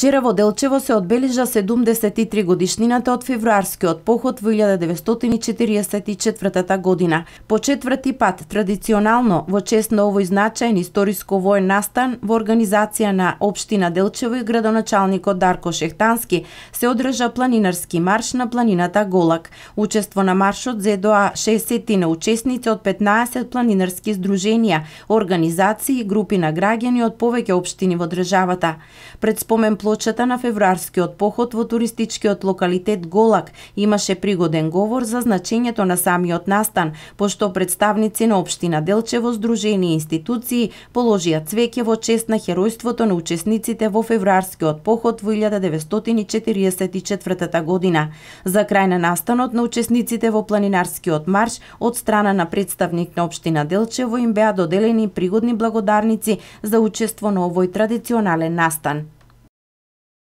Вчера во Делчево се одбележа 73 годишнината од февруарскиот поход во 1944 година. По четврти пат, традиционално, во чест на овој значаен историско воен настан, во организација на Општина Делчево и градоначалникот Дарко Шехтански, се одржа планинарски марш на планината Голак. Учество на маршот зедоа 60 учесници од 15 планинарски здруженија, организации и групи на граѓани од повеќе општини во државата. Пред спомен плочата на февруарскиот поход во туристичкиот локалитет Голак имаше пригоден говор за значењето на самиот настан, пошто представници на Општина Делчево, здружени и институции положија цвеќе во чест на херојството на учесниците во февруарскиот поход во 1944 година. За крај на настанот на учесниците во планинарскиот марш од страна на представник на Општина Делчево им беа доделени пригодни благодарници за учество на овој традиционален настан.